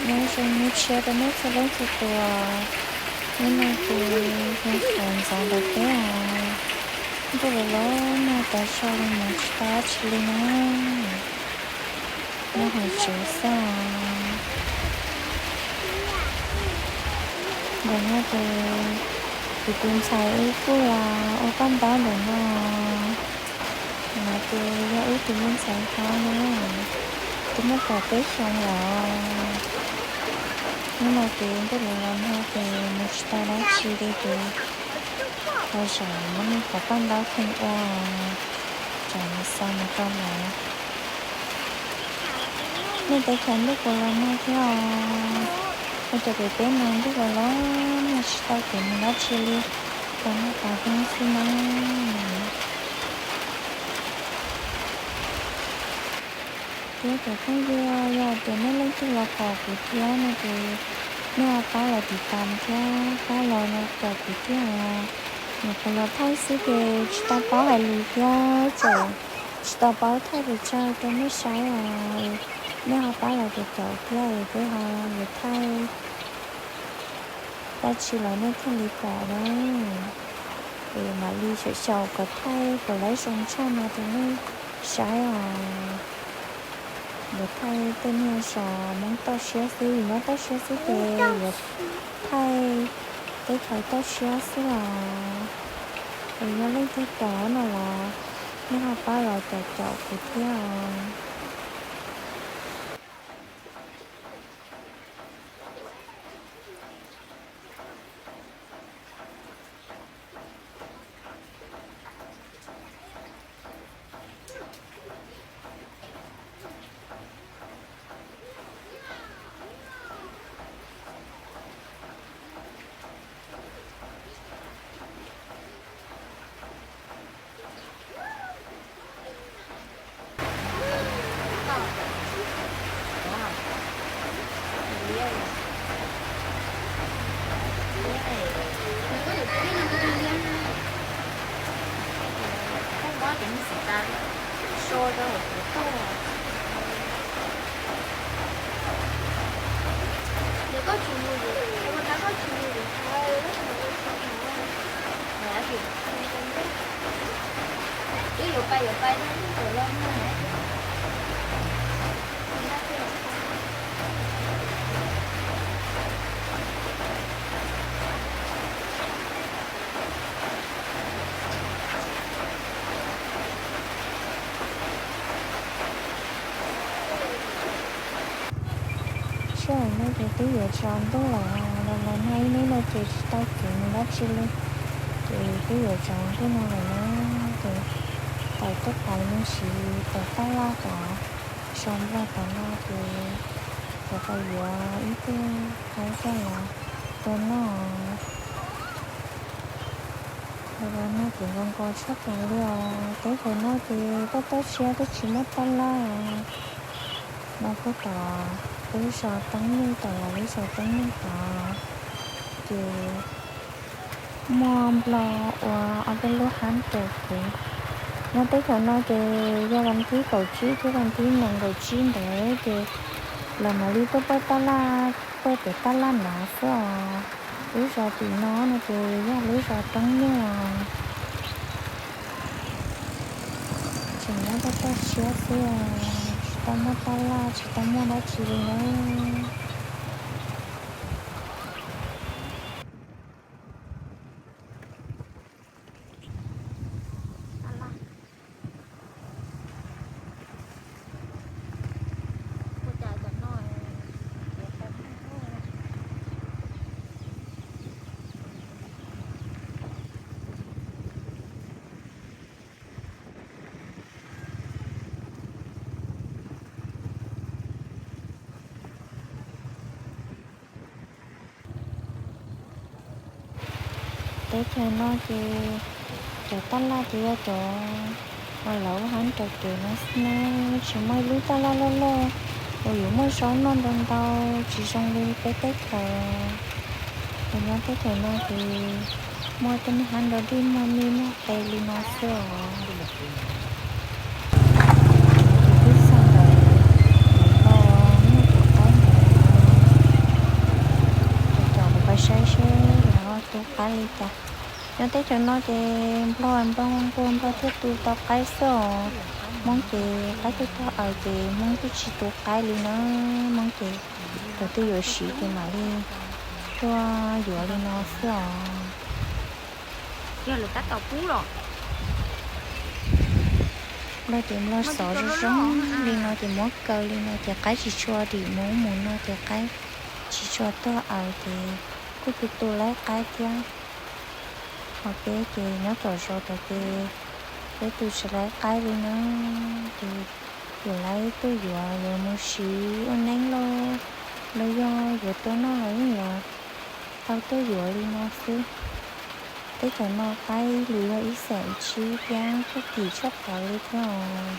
Nyob zoo ib tsoom tshiab rau nej txhua leej txhua tus. Hnub no ces yog kuv ntxov ntawm peb os, ntuj los los nag tas zog li mas tsis tau dab tsi li na. Nyob hauv tsev xwb os. Ntawm no ces kuv tus ntxhais wb kuj los ua paj ntaub ntawm no. No ces yog wb tus me ntxhais hlob na, twb muaj kaum peb xyoo lawm. Hnub no ces ntuj los los nag ces mus tsis tau dab tsi li ces ho zaum muab nws cov paj ntaub theej ua, tsam nws xa mus rau lawv. Nej teb chaws ntuj puas los nag thiab os? Ua cas pem teb no ntuj los los nag tsis tau kev mus dab tsi li, los nag tas hnub xwb na. Thiab cov phooj ywg, yog tias nej leej twg los pom kuv thiab no ces nej ho pab los tiv tas thiab pab los caum kuv thiab os. Nyuam qhuav los thaij xwb ces tsis tau paub hais lus thiab tseem tsis tau paub thaij pes tsawg rau nej saib os. Nej ho pab los caum caum thiab es peb ho yuav thaij dab tsi los nej thiaj li pom na. Es mam li xyaum xyaum kom thaij kom lawv zoo tshaj no rau nej saib os. Yuav thaij tej niag zos Hmoob toj siab xwb, vim nyob toj siab xwb ces yuav thaij teb chaws toj siab xwb os. Es yog leej twg pom no los nej ho pab los caum caum kuv thiab os. Sij hawm no ces twb yuav tsaus ntuj lawm, los los nag ib hnub no ces tsis tau kev mus dab tsi li. Ces twb yuav tsaus ntuj no lawm na, ces tawm tuaj pais me ntsis tom tab laj tom zos nplog tom no ces yuav pais yuav ib tug qaib zaj los tua noj. Los los nag ces nqos nqos tshaj plaws li os. Teb chaws no ces toj toj siab twb tsis muaj tab laj. No puag tom lub zos Roob Nyuj, tom lawv lub zos Roob Nyuj tod ces muaj nplog ua ob peb lub hab raws kev. Nyob teb chaws no ces yog vas thib kaum tsib thiab vas thib nees nkaum tsib ntawd ces lawv mam li tuaj pawj tab laj, pawj pem tab laj no xwb os. Lub zos tim no no ces yog lub zos Roob Nyuj. Tseem nyob toj toj siab xwb, tsis tau muaj tab laj tsis tau muaj dab tsi li na. Teb chaws no ces cov tab laj ces yog cov uas lawv ua hab raws kev no xwb na, tsis muaj ib lub tab laj loj loj uas yuav muaj zaub noj ntau ntau, tsis zoo li peb teb chaws. Uas nyob teb chaws no ces muaj tej niag hab nrog dej muag me muag qe li no xwb os. Twb xa ntawd, no muaj tus qaib ntawd. Li cas, nyob teb chaws no ces nplog nplog nplog nplog thiaj tu tau qaib xwb os. Hmoob ces qaib tuaj tog aws ces Hmoob twb tsis tu qaib li na. Hmoob ces thaum twg yuav siv ces mam li tuaj yuav li no xwb os. Nplog ces nplog xov zoo zoo li no ces muab kaw li no ces qaib tsis tshua dim mus mus no ces qaib tsis tshua tuag aws ces kuj tu tu laib qaib thiab. Ho peb ces nyob tom zos tod ces peb tu tsis laib qaib li na, ces yuav laib tuaj yuav yuav mus siv ua neeb lauj, los yog yuav tuaj noj los yeej yuav tau tuaj yuav li no xwb. Teb chaws no qaib li yog ib xeem tsib thiab txuj kim tshaj plaws li thiab os.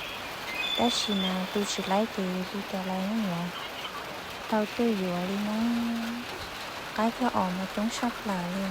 Tab sis mas tu tsis laib ces li cas los yeej yuav tau tuaj yuav li na. Qaib thiab os mas coob tshaj plaws li.